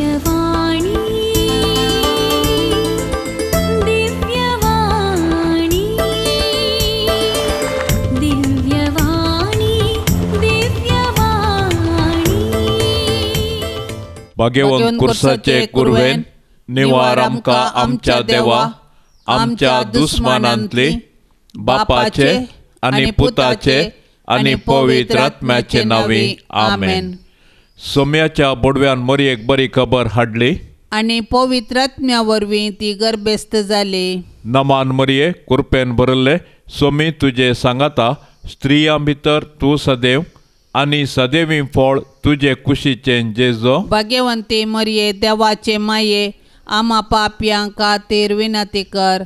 दिव्यवाणी दिव्यवाणी दिव्यवाणी दिव्यवाणी. भाग्यवंत कुर्साचे कुरवेन निवार आमकां आमच्या देवा आमच्या दुस्मानांतली बापाचे आनी पुताचे आनी पवित्र आत्म्याचे नांवी आमेन. सोम्याच्या बोडव्यान मोरयेक बरी खबर हाडली आनी पवित्र आत्म्या वरवीं ती गर्भेस्त जाली. नमान मरये कुरपेन भरिल्ले सोमी तुजे सांगाता स्त्रियां भितर तूं सदैव आनी सदैवी फळ तुजे कुशीचें जेजो. भाग्यवंती मरये देवाचे माये आमा पापयां खातीर विनंती कर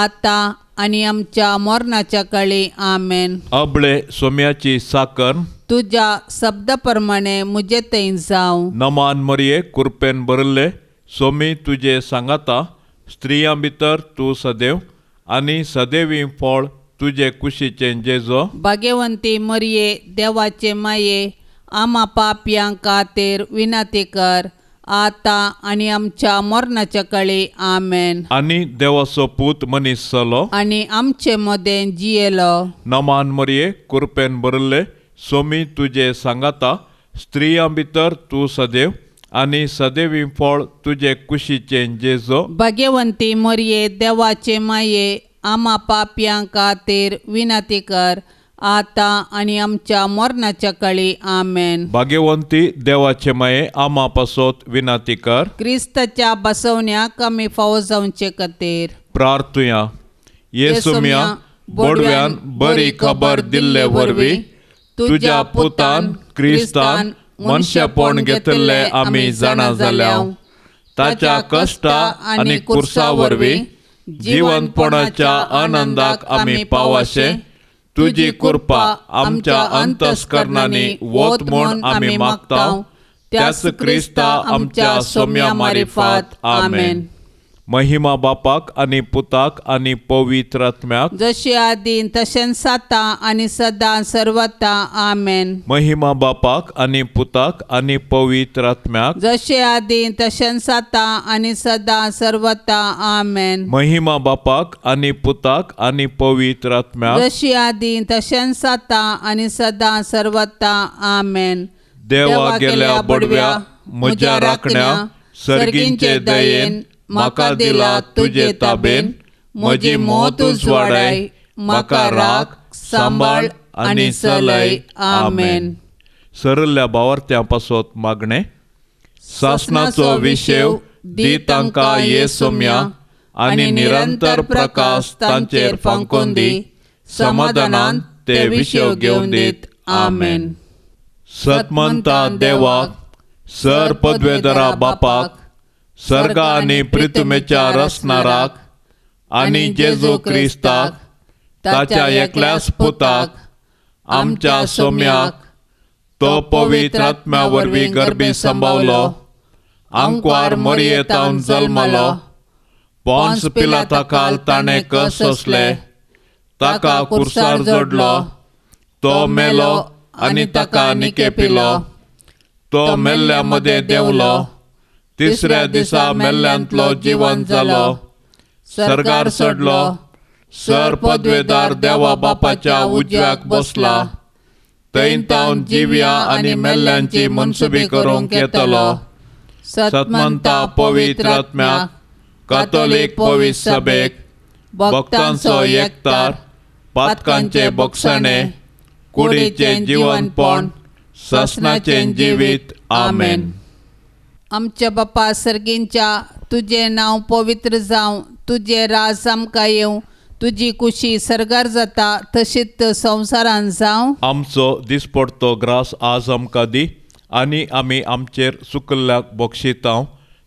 आतां आनी आमच्या मरणाच्या काळी आमेन. अबळे सोम्याची साकर तुज्या शब्दा प्रमाणे म्हजे थंय जावं. नमान मरये कुरपेन भरिल्ले सोमी तुजे सांगाता स्त्रियां भितर तूं सदैव आनी सदैवी फळ तुजे कुशीचें जेजो. भाग्यवंती मरये देवाचे माये आमा पापयां खातीर विनंती कर आतां आनी आमच्या मरणाच्या काळी आमेन. आनी देवाचो पूत मनीस जालो आनी आमचे मदें जियेलो. नमान मरये कुरपेन भरिल्ले सोमी तुजे सांगाता स्त्रियां भितर तूं सदैव आनी सदैवी फळ तुजे कुशीचें जेजो. भाग्यवंती मरये देवाचे माये आमा पापयां खातीर विनंती कर आतां आनी आमच्या मरणाच्या काळी आमेन. भाग्यवंती देवाचे माये आमा पासत विनंती कर. क्रिस्ताच्या बसवण्याक आमी फावो जावचे खातीर प्रार्थुया. येसुम्या बोडव्यान बरी खबर दिल्ले वरवीं तुज्या पुतान क्रिस्तान मनशेपण घेतिल्लें आमी जाणा जाल्या. ताच्या कश्टा आनी कुर्सा वरवीं जिवनपणाच्या आनंदाक आमी पावाशे तुजी कृपा आमच्या अंतस्करणांनी वत म्हूण आमी मागता. त्याच क्रिस्ता आमच्या सोम्या मारिफात आमेन. महिमा बापाक आनी पुताक आनी पवित्र आत्म्याक जशी आदीं तशेंच आतां आनी सदां सर्वता आमेन. महिमा बापाक आनी पुताक आनी पवित्र आत्म्याक जशी आदीं तशेंच आतां आनी सदां सर्वता आमेन. महिमा बापाक आनी पुताक आनी पवित्र आत्म्याक जशी आदीं तशेंच आतां आनी सदां सर्वता आमेन. देवा गेल्या बडव्या म्हज्या राखण्या सर्गींचे दयेन म्हाका दिला तुजे ताबेन म्हजी मोत उजवाडाय म्हाका राख सांबाळ आनी चलय आमेन. सरल्या भावार्थ्यां पासत मागणें. सासणाचो विशेव दी तांकां ये सोम्या आनी निरंतर प्रकाश तांचेर फांकोन दी समाधानान ते विशेव घेवन दीत आमेन. सतमंता देवाक सर पदवेधरा बापाक सर्गा आनी प्रितुमेच्या रसनाराक आनी जेजू क्रिस्ताक ताच्या एकल्याच पुताक आमच्या सोम्याक तो पवित्र आत्म्या वरवीं गर्भी सांबावलो आंकवार मरयेतावन जल्मलो पोन्स पिलाता खाल ताणें कस सोंसले ताका कुर्सार जोडलो तो मेलो आनी ताका निकेपिलो तो मेल्ल्या मदें देंवलो तिसऱ्या दिसा मेल्ल्यांतलो जिवन जालो सर्गार चडलो सर पदवेदार देवा बापाच्या उजव्याक बसला थंय तावन जिव्या आनी मेल्ल्यांची मनसुबी करूंक येतलो. सतमंता पवित्र आत्म्याक कातोलीक पवित्र सभेक भक्तांचो एकतार पातकांचे बक्षाणे कुडीचें जिवनपण सासणाचें जिवीत आमेन. आमच्या बापा सर्गींच्या तुजें नांव पवित्र जावं तुजें राज आमकां येवं तुजी कुशी सर्गार जाता तशीच संवसारान जावं. आमचो दिसपडतो ग्रास आज आमकां दी आनी आमी आमचेर सुकल्ल्याक बक्षितांव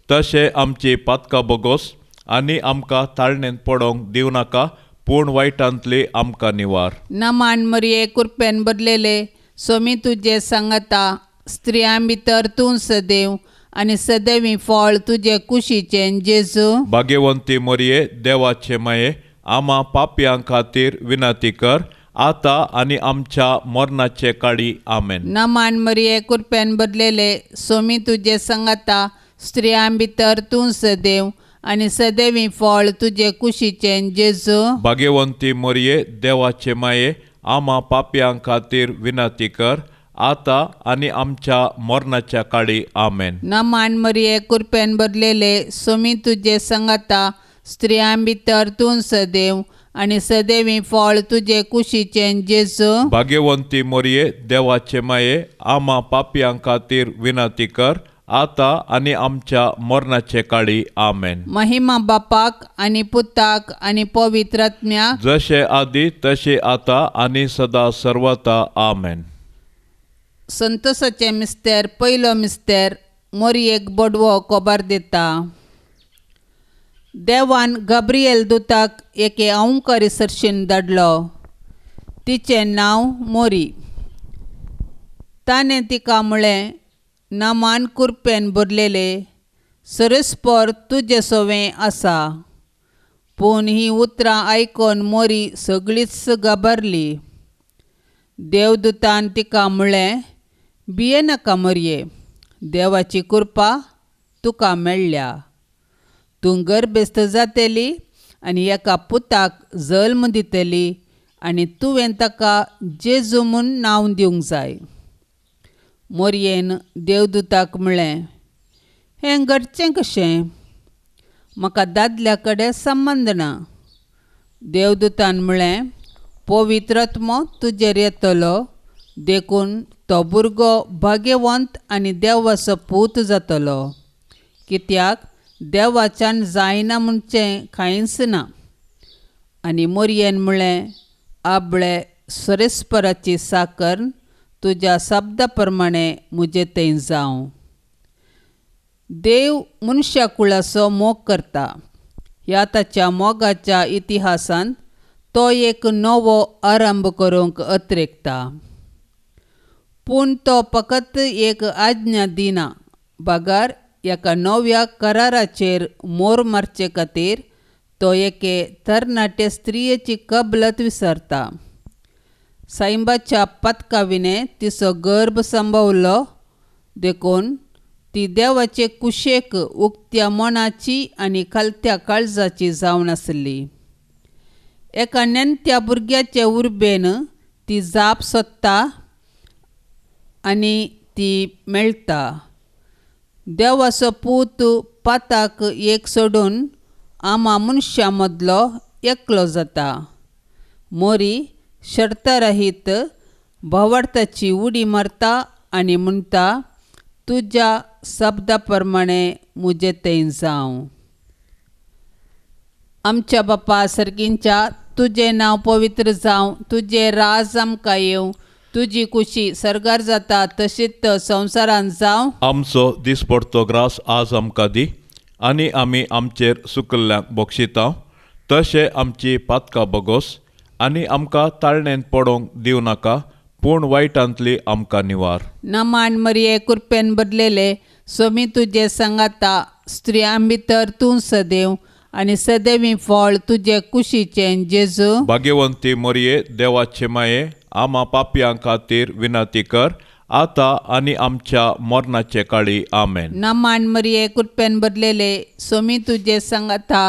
तशें आमची पातकां बोगोस आनी आमकां ताळणेंत पडोवंक दिवं नाका पूण वायटांतली आमकां निवार. नमान मरये कुरपेन भरलेले सोमी तुजे सांगता स्त्रियां भितर तूं सदैव आनी सदैवी फळ तुजे कुशीचें जेजू. भाग्यवंती मरये देवाचे माये आमा पापयां खातीर विनंती कर आतां आनी आमच्या मरणाचे काळी आमेन. नमान मरये कुरपेन भरलेले सोमी तुजे सांगता स्त्रियां भितर तूं सदैव आनी सदैवी फळ तुजे कुशीचें जेजू. भाग्यवंती मरिये देवाचे माये आमा पापयां खातीर विनंती कर आतां आनी आमच्या मरणाच्या काळी. आमेन. नमान मरिये कृपेन भरलेले स्वामी तुजे संगाता स्त्रियां भितर तूं सदैव आनी सदैवी फळ तुजे कुशीचें जेजू. भाग्यवंती मरिये देवाचे माये आमा पापयां खातीर विनंती कर आतां आनी आमच्या मरणाचे काळी. आमेन. महिमा बापाक आनी पुताक आनी पवित्र आत्म्याक, जशे आदी तशे आतां आनी सदा सर्वता. आमेन. संतोषाचे मिस्तेर पयलो मिस्तेर मोरयेक बडवो कोबार दिता. देवान गाब्रिएल दुताक एके अहंकारी सरशीन धाडलो. तिचें नांव मोरी. ताणें तिका म्हळें, नामान कुरपेन भरलेले सरस्पर तुजे सोवें आसा. पूण हीं उतरां आयकून मोरी सगळीच घाबरली. देवदूतान तिका म्हळें, भियेनाका मोरये, देवाची कृपा तुका मेळ्ळ्या. तूं गर्भेस्त जातली आनी एका पुताक जल्म दितली आनी तुवें ताका जेजू म्हूण नांव दिवंक जाय. मोरयेन देवदूताक म्हळें, हें घडचें कशें? म्हाका दादल्या कडेन संबंद ना. देवदूतान म्हळें, पवित्र आत्मो तुजेर येतलो, देखून तो भुरगो भाग्यवंत आनी देवाचो पूत जातलो. कित्याक देवाच्यान जायना म्हणचें कांयच ना. आनी मोरयेन म्हळें, आबळे सरेस्पराची साकर तुज्या शब्दा प्रमाणे म्हजे थंय जावं. देव मनशा कुळाचो मोग करता. ह्या ताच्या मोगाच्या इतिहासांत तो एक नवो आरंभ करूंक अत्रेकता. पूण तो फकत एक आज्ञा दिना, बगर एका नव्या कराराचेर मोर मारचे खातीर तो एके तरणाटे स्त्रियेची कबलत विसरता. साईबाच्या पदका विणें तिचो गर्भ संभवलो, देखून ती देवाचे कुशेक उक्त्या मनाची आनी खालत्या काळजाची जावन आसली. एका नेणत्या भुरग्याचे उर्बेन ती जाप सोदता आनी ती मेळटा. देवाचो पूत पाताक एक सोडून आमा मनशां मदलो एकलो जाता. मोरी शर्तरहीत भावार्थाची उडी मारता आनी म्हणटा, तुज्या शब्दा प्रमाणे म्हजे थंय जावं. आमच्या बापा सर्गींच्या, तुजें नांव पवित्र जावं, तुजें राज आमकां येवं, तुजी कुशी सर्गार जाता तशीच संवसारांत जावं. आमचो दिसपडतो ग्रास आज आमकां दी आनी आमी आमचेर सुकल्ल्यांक बक्षिता तशें आमची पातकां बगोस आनी आमकां ताळणेंत पडोवंक दिवं नाका, पूण वायटांतली आमकां निवार. नमान मरिये कृपेन भरलेले स्वामी तुजे संगाता, स्त्रियां भितर तूं सदैव आनी सदैवी फळ तुजे कुशीचें जेजू. भाग्यवंती मरिये देवाचे माये आमा पापयां खातीर विनंती कर आतां आनी आमच्या मरणाचे काळी. आमेन. नमान मरिये कृपेन भरलेले स्वामी तुजे संगाता,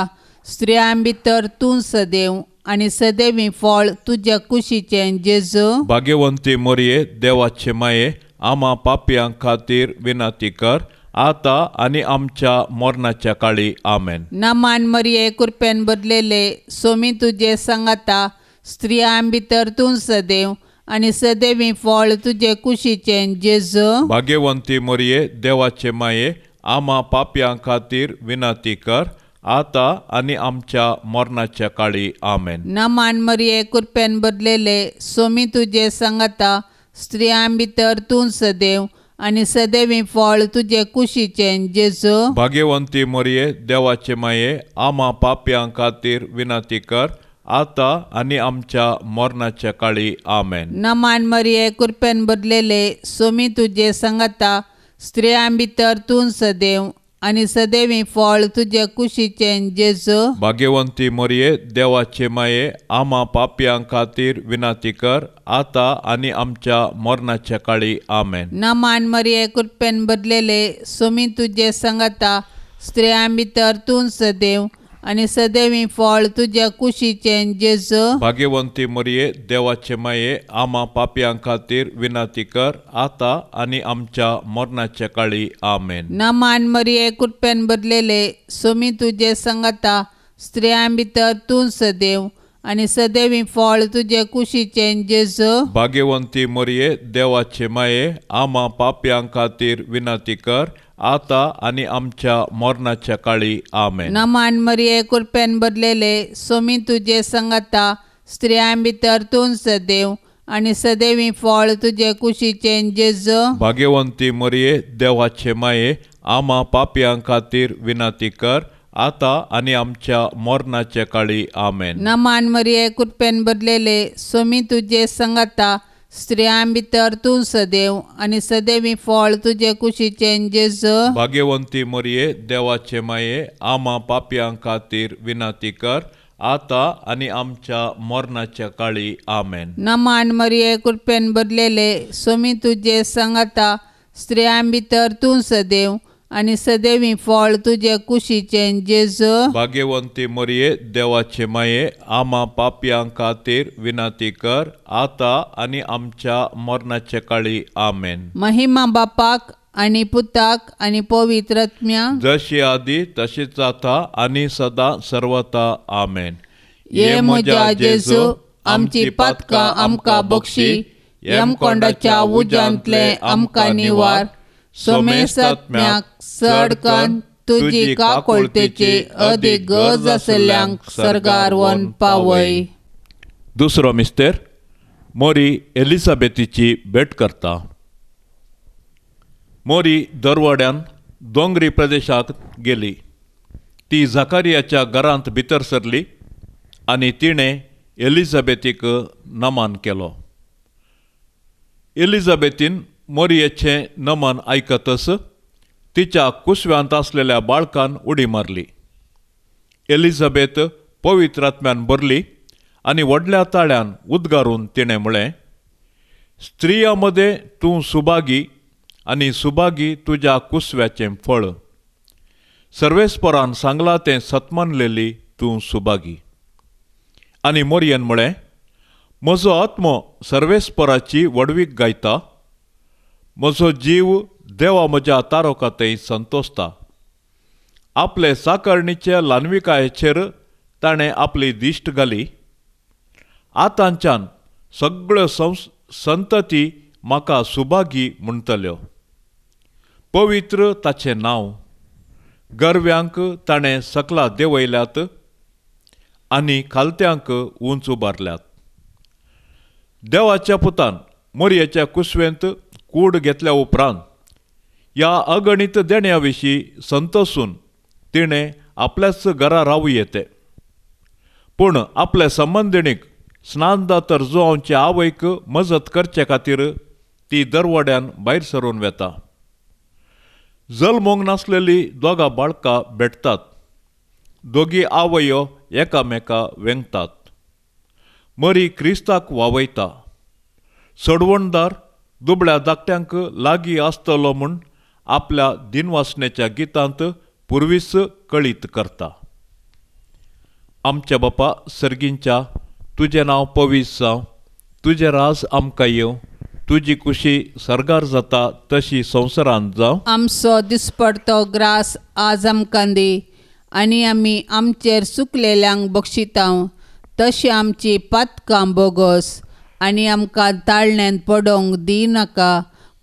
स्त्रियां भितर तूं सदैव आनी सदैवी फळ तुज्या कुशीचें जेजू. भाग्यवंती मरिये देवाचे माये आमा पापयां खातीर विनंती कर आतां आनी आमच्या मरणाच्या काळी. आमेन. नमान मरिये कृपेन भरलेले स्वामी तुजे संगाता, स्त्रियां भितर तूं सदैव आनी सदैवी फळ तुजे कुशीचें जेजू. भाग्यवंती मरिये देवाचे माये आमा पापयां खातीर विनंती कर आतां आनी आमच्या मरणाच्या काळी. आमेन. नमान मरिये कृपेन भरलेले स्वामी तुजे संगाता, स्त्रियां भितर तूं सदैव आनी सदैवी फळ तुजे कुशीचें जेजू. भाग्यवंती मरिये देवाचे माये आमा पापयां खातीर विनंती कर आतां आनी आमच्या मरणाच्या काळी. आमेन. नमान मरिये कृपेन भरलेले स्वामी तुजे संगाता, स्त्रियां भितर तूं सदैव आनी सदैवी फळ तुजे कुशीचें जेजू. भाग्यवंती मरिये, देवाचे माये, आमा पापयां खातीर विनंती कर, आतां आनी आमच्या मरणाच्या काळी. आमेन. नमान मरिये, कृपेन भरलेले, स्वामी तुजे सांगाता, स्त्रियां भितर तूं सदैव आनी सदैवी फळ तुज्या कुशीचें जेजू. भाग्यवंती मरिये, देवाचे माये, आमा पापयां खातीर विनंती कर, आतां आनी आमच्या मरणाच्या काळी. आमेन. नमान मरिये, कृपेन भरलेले, स्वामी तुजे सांगाता, स्त्रियां भितर तूं सदैव आनी सदैवी फळ तुजे कुशीचें जेजू. भाग्यवंती मरिये, देवाचे माये, आमा पापयां खातीर विनंती कर, आतां आनी आमच्या मरणाच्या काळी. आमेन. नमान मरिये, कृपेन भरलेले, स्वामी तुजे सांगाता, स्त्रियां भितर तूं सदैव आनी सदैवी फळ तुजे कुशीचें जेजू. भाग्यवंती मरिये, देवाचे माये, आमा पापयां खातीर विनंती कर, आतां आनी आमच्या मरणाच्या काळी. आमेन. नमान मरिये, कृपेन भरलेले, स्वामी तुजे सांगाता, स्त्रियां भितर तूं सदैव आनी सदैवी फळ तुजे कुशीचें जेजू. भाग्यवंती मरिये, देवाचे माये, आमा पापयां खातीर विनंती कर, आतां आनी आमच्या मरणाच्या काळी. आमेन. नमान मरिये, कृपेन भरलेले, स्वामी तुजे सांगाता, स्त्रियां भितर तूं सदैव आनी सदैवी फळ तुजे कुशीचें जेजू. भाग्यवंती मरिये, देवाचे माये, आमा पापयां खातीर विनंती कर, आतां आनी आमच्या मरणाच्या काळी. आमेन. महिमा बापाक आनी पुताक आनी पवित्र आत्म्याक, जशी आदी तशीच आतां आनी सदां सर्वता. आमेन. ये म्हज्या जेजू, आमची पातकां आमकां बक्षी, यमकोंडाच्या उज्यांतले आमकां निवार, सोमेसात्म्याक चड कन्न तुजी काकोळतेची अदीक गरज आसल्ल्यांक सर्गार वन पावय. दुसरो मिस्तेर मोरी एलिझाबेथीची भेट करता. मोरी दरवाड्यान दोंगरी प्रदेशाक गेली. ती जाकारियाच्या घरांत भितर सरली आनी तिणें एलिझाबेथीक नमन केलो. एलिझाबेथीन मोरयेचें नमन आयकतच तिच्या कुसव्यांत आसलेल्या बाळकान उडी मारली. एलिझाबेथ पवित्र आत्म्यान भरली आनी व्हडल्या ताळ्यान उद्गारून तिणें म्हळें, स्त्रियां मदें तूं सुभागी आनी सुभागी तुज्या कुसव्याचें फळ. सर्वेस्परान सांगलां तें सतमानलेली तूं सुभागी. आनी मोरयेन म्हळें, म्हजो आत्मो सर्वेस्पराची व्हडवीक गायता, म्हजो जीव देवा म्हज्या तारोकातय संतोसता. आपले साकरणीचे ल्हानविकायेचेर ताणें आपली दिश्ट घाली. आतांच्यान सगळ्यो संतती म्हाका सुभागी म्हणटल्यो. पवित्र ताचें नांव. गरव्यांक ताणें सकला देंवयल्यात आनी खालत्यांक उंच उबारल्यात. देवाच्या पुतान मोरयेच्या कुसवेंत कूड घेतल्या उपरांत ह्या अगणीत देण्या विशीं संतोसून तिणें आपल्याच घरा रावूं येते. पूण आपल्या संबंदिणीक स्नानदातर जुवांचे आवयक मजत करचे खातीर ती दरवाड्यान भायर सरून वेता. जल्मूंक नासलेली दोगां बाळकां भेटतात. दोगी आवयो एकामेका वेंगतात. मरी क्रिस्ताक वावयता. सोडवणदार दुबळ्या धाकट्यांक लागीं आसतलो म्हूण आपल्या दिनवासनेच्या गितांत पुर्वीच कळीत करता. आमच्या बापा सर्गींच्या, तुजें नांव पवीस जावं, तुजें राज आमकां येवं, तुजी कुशी सर्गार जाता तशी संवसारांत जावं. आमचो दिसपडतो ग्रास आज आमकां दी आनी आमी आमचेर चुकलेल्यांक बक्षितांव तशी आमची पातकां बोगस आनी आमकां ताळण्यांत पडोवंक दिनाका,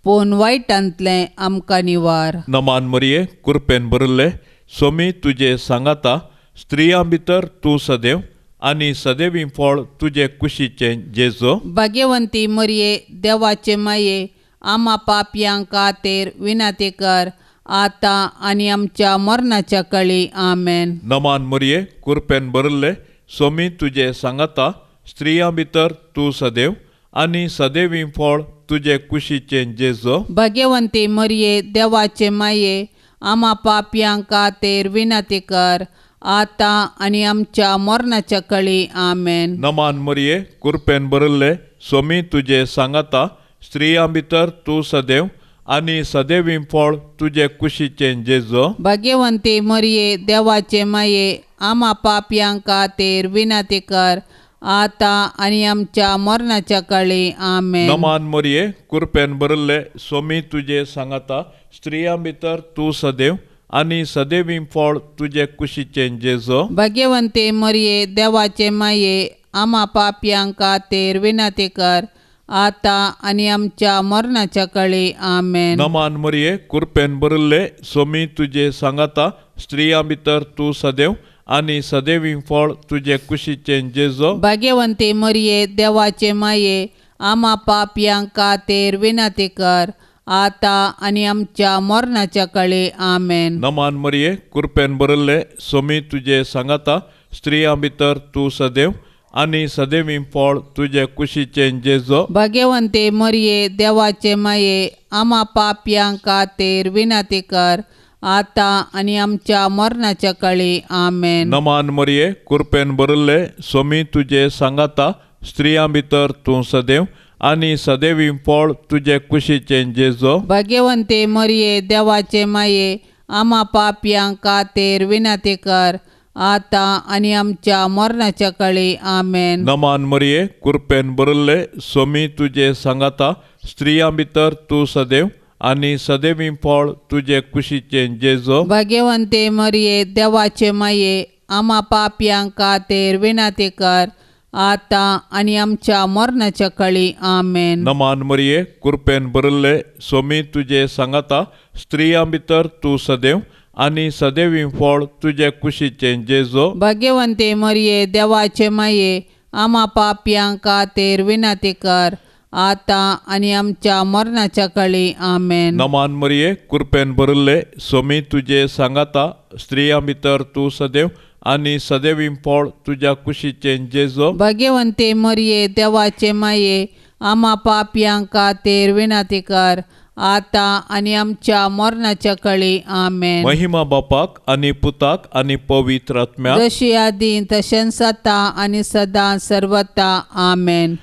पूण वायटांतलें आमकां निवार. नमान मरिये, कुरपेन भरिल्ले, सोमी तुजे सांगाता, स्त्रियां भितर तूं सदैव आनी सदैवी फळ तुजे कुशीचें जेजो. भाग्यवंती मरिये, देवाचे माये, आमा पापयांक खातीर विनंती कर, आतां आनी आमच्या मरणाच्या काळी. आमेन. नमान मरिये, कुरपेन भरिल्ले, सोमी तुजे सांगाता, स्त्रियां भितर तूं सदैव आनी सदैवी फळ तुजे कुशीचें जेजो. भाग्यवंती मरिये, देवाचे माये, आमा पापयां खातीर विनंती कर आतां आनी आमच्या मरणाच्या कळी. आमेन. नमान मरिये, कृपेन भरिल्ले, स्वामी तुजे सांगाता, स्त्रियां भितर तूं सदैव आनी सदैवी फळ तुजे कुशीचें जेजो. भाग्यवंती मरिये, देवाचे माये, आमा पापयां खातीर विनंती कर आतां आनी आमच्या मरणाच्या कळी. आमेन. नमान मरिये, कृपेन भरिल्ले, स्वामी तुजे सांगाता, स्त्रियां भितर तूं सदैव आनी सदैवी फळ तुजे कुशीचें जेजो. भाग्यवंती मरिये, देवाचे माये, आमा पापयां खातीर विनंती कर आतां आनी आमच्या मरणाच्या कळी. आमेन. नमान मरिये, कृपेन भरिल्ले, स्वामी तुजे सांगाता, स्त्रियां भितर तूं सदैव आनी सदैवी फळ तुजे कुशीचें जेजो. भाग्यवंती मरिये, देवाचे माये, आमा पापयां खातीर विनंती कर आतां आनी आमच्या मरणाच्या कळी. आमेन. नमान मरिये, कृपेन भरिल्ले, स्वामी तुजे सांगाता, स्त्रियां भितर तूं सदैव आनी सदैवी फळ तुजे कुशीचें जेजो. भाग्यवंती मरिये, देवाचे माये, आमा पापयां खातीर विनंती कर आतां आनी आमच्या मरणाच्या कळी. आमेन. नमान मरिये, कृपेन भरिल्ले, स्वामी तुजे सांगाता, स्त्रियां भितर तूं सदैव आनी सदैवी फळ तुजे कुशीचें जेजो. भाग्यवंती मरिये, देवाचे माये, आमा पापयां खातीर विनंती कर आतां आनी आमच्या मरणाच्या कळी. आमेन. नमान मरिये, कृपेन भरिल्ले, स्वामी तुजे सांगाता, स्त्रियां भितर तूं सदैव आनी सदैवी फळ तुजे कुशीचें जेजो. भाग्यवंती मरिये, देवाचे माये, आमा पापयां खातीर विनंती कर आतां आनी आमच्या मरणाच्या कळी. आमेन. नमान मरिये, कृपेन भरिल्ले, स्वामी तुजे सांगाता, स्त्रियां भितर तूं सदैव आनी सदैवी फळ तुजे कुशीचें जेजो. भाग्यवंती मरिये, देवाचे माये, आमा पापयां खातीर विनंती कर आतां आनी आमच्या मरणाच्या कळी. आमेन. नमान मरिये, कृपेन भरिल्ले, स्वामी तुजे सांगाता, स्त्रियां भितर तूं सदैव आनी सदैवी फळ तुज्या कुशीचें जेजो. भाग्यवंती मरिये, देवाचे माये, आमा पापयां खातीर विनंती कर आतां आनी आमच्या मरणाच्या कळी. आमेन. महिमा बापाक आनी पुताक आनी पवित्र आत्म्याक, जशी आदी तशेंच आतां आनी सदां सर्वता. आमेन.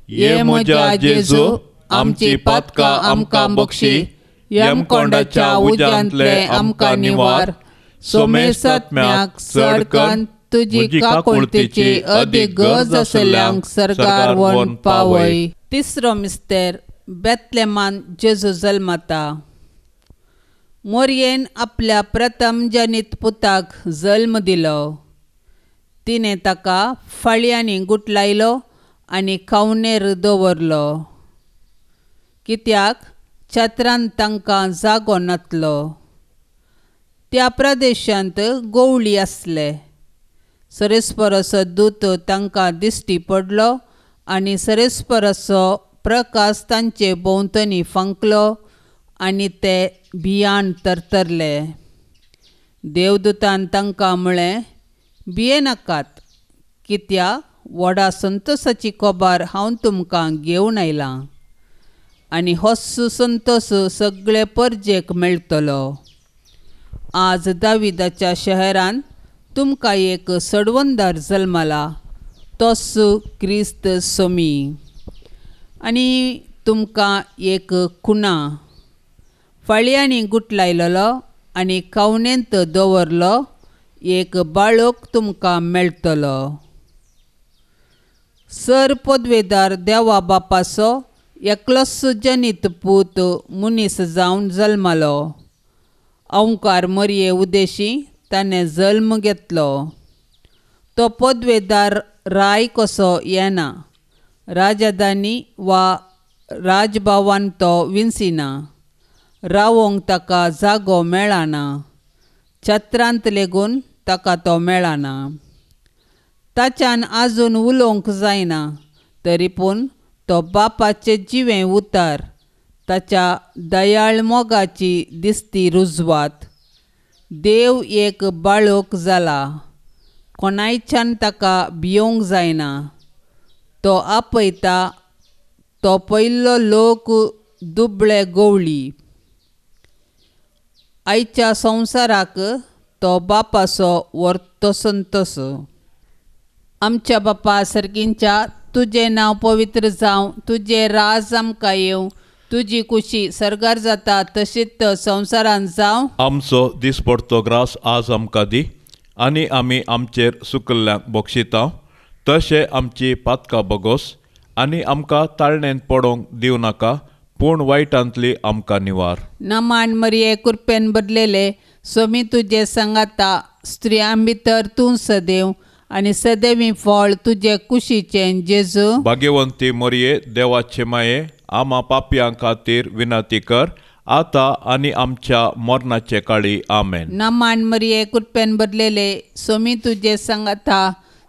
ये म्हज्या जेजू, आमची पातकां आमकां बक्षी, यमकोंडाच्या उज्यांतले आमकां निवार, सोमेसात्म्याक चड कन्न तुजी काकुळतीची अदीक गरज आशिल्ल्यांक सरकार व्हरून पावय. तिसरो मिस्तेर, बेतलेमान जेजू जल्मता. मोरयेन आपल्या प्रथम जनीत पुताक जल्म दिलो. तिणें ताका फाळयांनी गुटलायलो आनी खावणेर दवरलो, कित्याक छत्रान तांकां जागो नातलो. त्या प्रदेशांत गोवळी आसले. सरेस्पराचो दूत तांकां दिश्टी पडलो आनी सरेस्पराचो प्रकाश तांचे भोंवतणी फांकलो आनी ते भियान तरतरले. देवदूतान तांकां म्हळें, भियेनाकात, कित्याक व्हडा संतोसाची खबर हांव तुमकां घेवन आयलां आनी होच संतोस सगळे परजेक मेळटलो. आज दाविदाच्या शहरांत तुमकां एक सडवंदार जल्मला, तोच क्रिस्त सोमी. आनी तुमकां एक खुणा, फाळयांनी गुटलायलेलो आनी खावणेंत दवरलो एक बाळक तुमकां मेळटलो. सर पदवेदार देवा बापाचो एकलोच जनीत पूत मनीस जावन जल्मलो. अंकार मरये उदेशी ताणें जल्म घेतलो. तो पदवेदार राय कसो येना, राजधानी वा राजभवन तो विंचिना, रावोंक ताका जागो मेळना, छत्रांत लेगून ताका तो मेळना. ताच्यान आजून उलोवंक जायना, तरी पूण तो बापाचें जिवें उतार, ताच्या दयाळ मोगाची दिसती रुजवात. देव एक बाळक जाला, कोणायच्यान ताका भियोंक जायना. तो आपयता तो पयलो लोक दुबळे गवळी. आयच्या संवसाराक तो बापाचो वर्तोसन तसो. आमच्या बापा सर्गींच्या, तुजें नांव पवित्र जावं, तुजें राज आमकां येवं, तुजी कुशी सर्गार जाता तशीच संवसारांत जावं. आमचो दिसपडतो ग्रास आज आमकां दी आनी आमी आमचेर सुकल्ल्यांक बक्षिता तशें आमची पातकां बगोस आनी आमकां ताळणेंत पडोवंक दिवं नाका, पूण वायटांतली आमकां निवार. नमान मरिये, कृपेन भरलेले, स्वामी तुजे सांगाता, स्त्रियां भितर तूं सदैव आनी सदैवी फळ तुजे कुशीचें जेजू. भाग्यवंती मरिये, देवाचे माये, आमा पापयां खातीर विनंती कर आतां आनी आमच्या मरणाचे काळी. आमेन. नमान मरिये, कृपेन भरलेले, स्वामी तुजे सांगाता,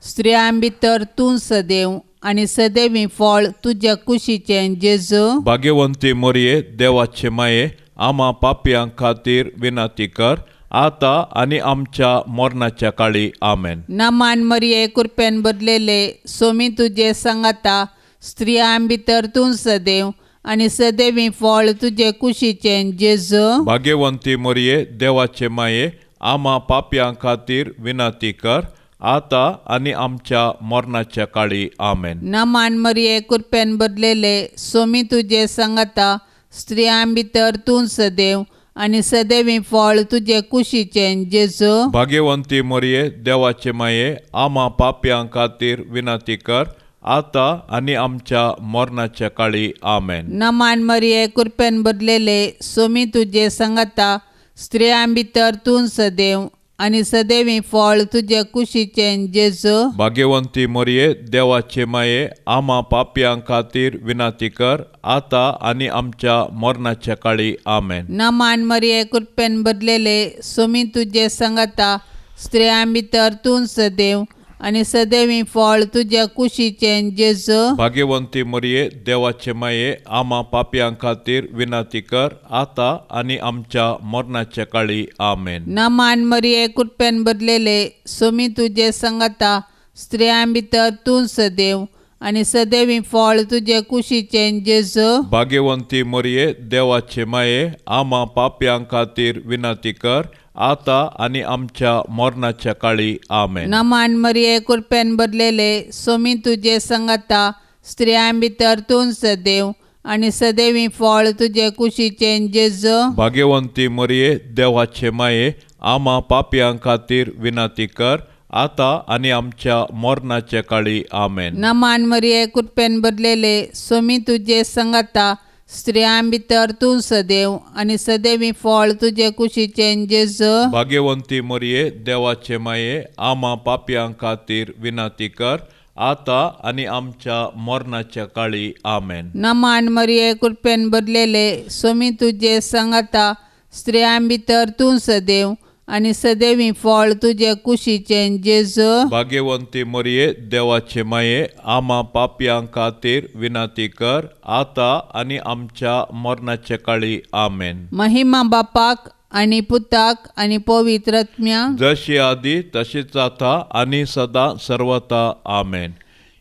स्त्रियां भितर तूं सदैव आनी सदैवी फळ तुज्या कुशीचें जेजू. भाग्यवंती मरिये, देवाचे माये, आमा पापयां खातीर विनंती कर आतां आनी आमच्या मरणाच्या काळी. आमेन. नमान मरिये, कृपेन भरलेले, स्वामी तुजे सांगाता, स्त्रियां भितर तूं सदैव आनी सदैवी फळ तुजे कुशीचें जेजू. भाग्यवंती मरिये, देवाचे माये, आमा पापयां खातीर विनंती कर आतां आनी आमच्या मरणाच्या काळी. आमेन. नमान मरिये, कृपेन भरलेले, स्वामी तुजे सांगाता, स्त्रियां भितर तूं सदैव आनी सदैवी फळ तुजे कुशीचें जेजू. भाग्यवंती मरिये, देवाचे माये, आमा पापयां खातीर विनंती कर आतां आनी आमच्या मरणाच्या काळी. आमेन. नमान मरिये, कृपेन भरलेले, स्वामी तुजे सांगाता, स्त्रियां भितर तूं सदैव आनी सदैवी फळ तुजे कुशीचें जेजू. भाग्यवंती मरिये, देवाचे माये, आमा पापयां खातीर विनंती कर आतां आनी आमच्या मरणाच्या काळी. आमेन. नमान मरिये, कृपेन भरलेले, स्वामी तुजे सांगाता, स्त्रियां भितर तूं सदैव आनी सदैवी फळ तुज्या कुशीचें जेजू. भाग्यवंती मरिये, देवाचे माये, आमा पापयां खातीर विनंती कर आतां आनी आमच्या मरणाच्या काळी. आमेन. नमान मरिये, कृपेन भरलेले, स्वामी तुजे सांगाता, स्त्रियां भितर तूं सदैव आनी सदैवी फळ तुजे कुशीचें जेजू. भाग्यवंती मरिये, देवाचे माये, आमा पापयां खातीर विनंती कर आतां आनी आमच्या मरणाच्या काळी. आमेन. नमान मरिये, कृपेन भरलेले, स्वामी तुजे सांगाता, स्त्रियां भितर तूं सदैव आनी सदैवी फळ तुजे कुशीचें जेजू. भाग्यवंती मरिये, देवाचे माये, आमा पापयां खातीर विनंती कर आतां आनी आमच्या मरणाच्या काळी. आमेन. नमान मरिये, कृपेन भरलेले, स्वामी तुजे सांगाता, स्त्रियां भितर तूं सदैव आनी सदैवी फळ तुजे कुशीचें जेजू. भाग्यवंती मरिये, देवाचे माये, आमा पापयां खातीर विनंती कर आतां आनी आमच्या मरणाच्या काळी. आमेन. नमान मरिये, कृपेन भरलेले, स्वामी तुजे सांगाता, स्त्रियां भितर तूं सदैव आनी सदैवी फळ तुजे कुशीचें जेजू. भाग्यवंती मरिये, देवाचे माये, आमा पापयां खातीर विनंती कर आतां आनी आमच्या मरणाच्या काळी. आमेन. महिमा बापाक आनी पुताक आनी पवित्र आत्म्याक, जशी आदी तशीच आतां आनी सदां सर्वता. आमेन.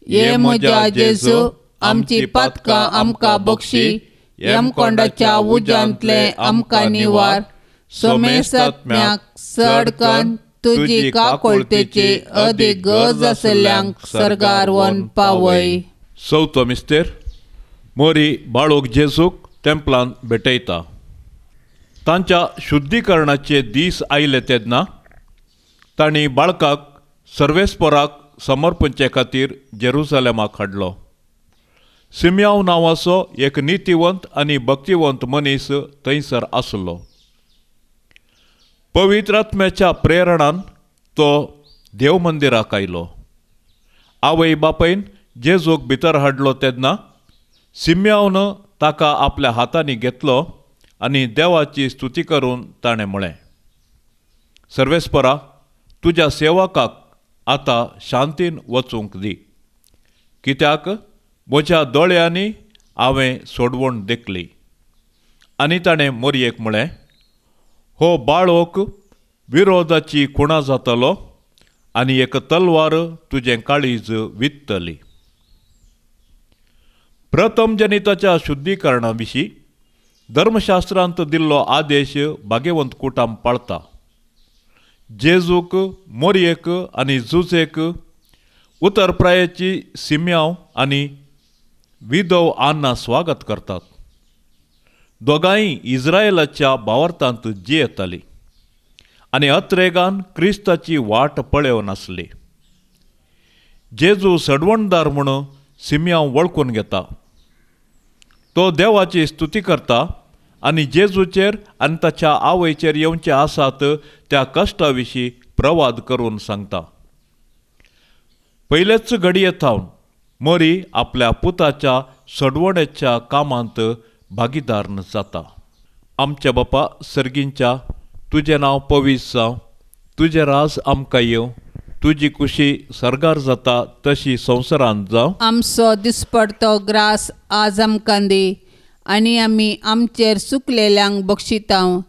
ये म्हज्या जेजू, आमची पातकां आमकां बक्षी, यमकोंडाच्या उज्यांतले आमकां निवार, सोमेसात्म्याक चड कन्न तुजी काकुळतेची अदीक गरज आशिल्ल्यांक सर्गार व्हरून पावय. चवथो मिस्तेर. मोरी बाळूक जेजूक तेंपलान भेटयता. तांच्या शुद्धीकरणाचे दीस आयले तेन्ना तांणी बाळकाक सर्वेस्पराक समर्पणचे खातीर जेरुसलेमाक हाडलो. सिमयाव नांवाचो एक नितीवंत आनी भक्तिवंत मनीस थंयसर आसलो. पवित्र आत्म्याच्या प्रेरणान तो देव मंदिराक आयलो. आवय बापायन जेजूक भितर हाडलो तेन्ना सिमयावन ताका आपल्या हातांनी घेतलो आनी देवाची स्तुती करून ताणें म्हळें, सर्वेस्परा, तुज्या सेवकाक आतां शांतीन वचूंक दी, कित्याक म्हज्या दोळ्यांनी हांवें सोडवण देखली. आनी ताणें मोरयेक म्हळें, हो बाळोक विरोधाची खुणा जातलो आनी एक तलवार तुजें काळीज वित्तली. प्रथम जनिताच्या शुद्धीकरणा विशीं धर्मशास्त्रांत दिल्लो आदेश भाग्यवंत कुटाम पाळता. जेजूक, मोरयेक आनी जुजेक उतरप्रायेची सिम्यांव आनी विधव आन्ना स्वागत करतात. दोगांय इस्रायलाच्या भावार्थांत जियेतालीं आनी अत्रेगान क्रिस्ताची वाट पळोवन आसली. जेजू सडवणदार म्हूण सिम्यांव वळखून घेता. तो देवाची स्तुती करता आनी जेजूचेर आनी ताच्या आवयचेर येवचे आसात त्या कश्टा विशीं प्रवाद करून सांगता. पयलेच घडये थावन मरी आपल्या पुताच्या सडवणेच्या कामांत भागीदार जाता. आमच्या बापा सर्गींच्या, तुजें नांव पवीस जावं, तुजें राज आमकां येवं, तुजी कुशी सर्गार जाता तशी संवसारांत जावं. आमचो दिसपडतो ग्रास आज आमकां दी आनी आमी आमचेर चुकलेल्यांक बक्षितांव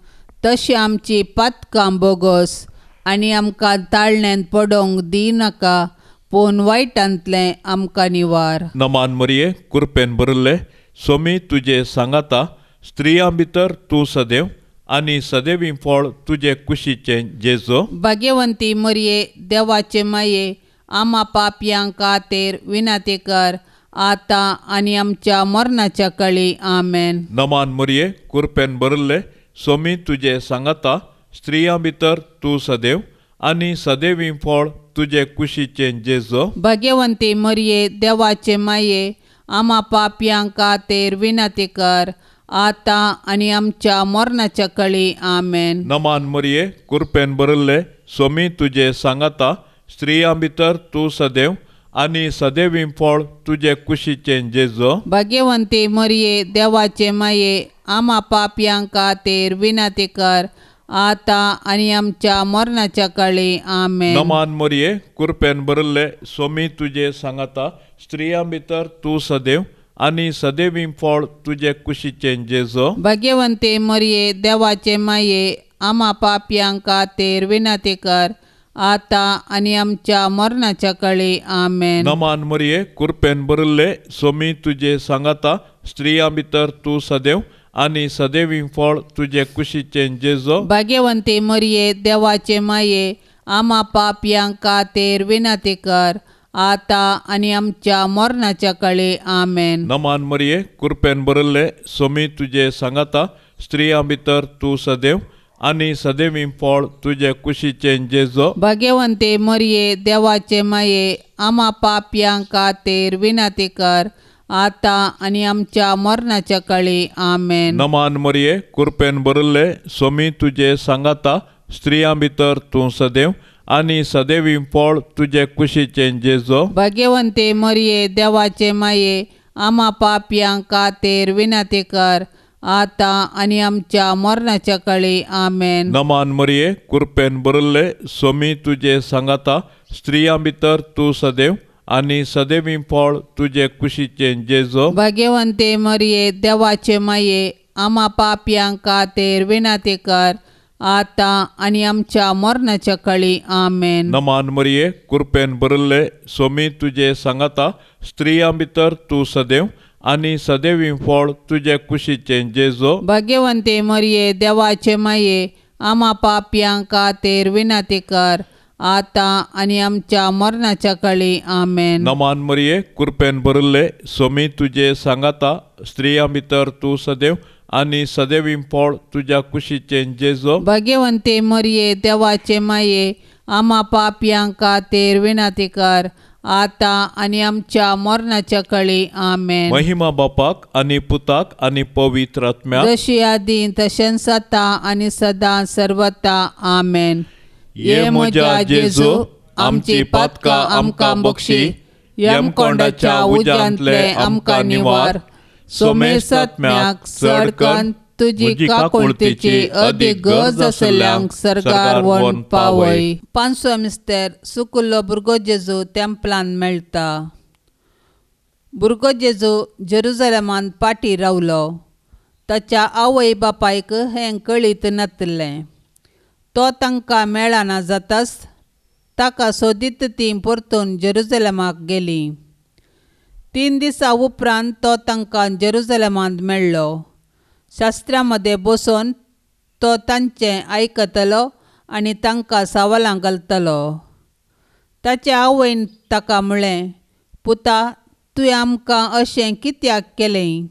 तशी आमची पातकां बोगस आनी आमकां ताळण्यांत पडोवंक दिनाका, पूण वायटांतलें आमकां निवार. नमान मरिये, कुरपेन भरिल्ले, सोमी तुजे सांगाता, स्त्रियां भितर तूं सदैव आनी सदैवी फळ तुजे कुशीचें जेजो. भाग्यवंती मरिये, देवाचे माये, आमा पापयां खातीर विनंती कर आतां आनी आमच्या मरणाच्या कळी. आमेन. नमान मरिये, कुरपेन भरिल्ले, सोमी तुजे सांगाता, स्त्रियां भितर तूं सदैव आनी सदैवी फळ तुजे कुशीचें जेजो. भाग्यवंती मरिये, देवाचे माये, आमा पापयां खातीर विनंती कर आतां आनी आमच्या मरणाच्या कळी. आमेन. नमान मरिये, कुरपेन भरिल्ले, सोमी तुजे सांगाता, स्त्रियां भितर तूं सदैव आनी सदैवी फळ तुजे कुशीचें जेजो. भाग्यवंती मरिये, देवाचे माये, आमा पापयां खातीर विनंती कर आतां आनी आमच्या मरणाच्या कळी. आमेन. नमान मरिये, कुरपेन भरिल्ले, सोमी तुजे सांगाता, स्त्रियां भितर तूं सदैव आनी सदैवी फळ तुजे कुशीचें जेजो. भाग्यवंती मरिये, देवाचे माये, आमा पापयां खातीर विनंती कर आतां आनी आमच्या मरणाच्या कळी. आमेन. नमान मरिये, कुरपेन भरिल्ले, सोमी तुजे सांगाता, स्त्रियां भितर तूं सदैव आनी सदैवी फळ तुजे कुशीचें जेजो. भाग्यवंती मरिये, देवाचे माये, आमा पापयां खातीर विनंती कर आतां आनी आमच्या मरणाच्या कळी. आमेन. नमान मरिये, कुरपेन भरिल्ले, सोमी तुजे सांगाता, स्त्रियां भितर तूं सदैव आनी सदैवी फळ तुजे कुशीचें जेजो. भाग्यवंती मरिये, देवाचे माये, आमा पापयां खातीर विनंती कर आतां आनी आमच्या मरणाच्या कळी. आमेन. नमान मरिये, कुरपेन भरिल्ले, सोमी तुजे सांगाता, स्त्रियां भितर तूं सदैव आनी सदैवी फळ तुजे कुशीचें जेजो. भाग्यवंती मरिये, देवाचे माये, आमा पापयां खातीर विनंती कर आतां आनी आमच्या मरणाच्या कळी. आमेन. नमान मरिये, कुरपेन भरिल्ले, सोमी तुजे सांगाता, स्त्रियां भितर तूं सदैव आनी सदैवी फळ तुजे कुशीचें जेजो. भाग्यवंती मरिये, देवाचे माये, आमा पापयां खातीर विनंती कर आतां आनी आमच्या मरणाच्या कळी. आमेन. नमान मरिये, कुरपेन भरिल्ले, सोमी तुजे सांगाता, स्त्रियां भितर तूं सदैव आनी सदैवी फळ तुजे कुशीचें जेजो. भाग्यवंती मरिये, देवाचे माये, आमा पापयां खातीर विनंती कर आतां आनी आमच्या मरणाच्या कळी. आमेन. नमान मरिये, कुरपेन भरिल्ले, सोमी तुजे सांगाता, स्त्रियां भितर तूं सदैव आनी सदैवी फळ तुज्या कुशीचें जेजो. भाग्यवंती मरिये, देवाचे माये, आमा पापयां खातीर विनंती कर आतां आनी आमच्या मरणाच्या कळी. आमेन. महिमा बापाक आनी पुताक आनी पवित्र आत्म्याक, जशी आदीं तशेंच आतां आनी सदां सर्वता. आमेन. ये म्हज्या जेजू, आमची पातकां आमकां बक्षी, यमकोंडाच्या उज्यांतले आमकां निवार, सोमेसात्म्याक चड करून तुजी काकुळतीची अदीक गरज आसल्ल्यांक सर्गार व्हरून पावय. पांचवो मिस्तेर सुकुल्लो भुरगो जेजू तेंपलान मेळटा. भुरगो जेजू जेरुजलेमांत पाटी रावलो. ताच्या आवय बापायक हें कळीत नातलें. तो तांकां मेळना जाताच ताका सोदीत तीं परतून जेरुजलेमाक गेलीं. 3 दिसां उपरांत तो तांकां जेरुजलेमांत मेळ्ळो. शास्त्रा मदें बसून तो तांचें आयकतलो आनी तांकां सवालां घालतलो. ताचे आवयन ताका म्हळें, पुता, तुवें आमकां अशें कित्याक केलें?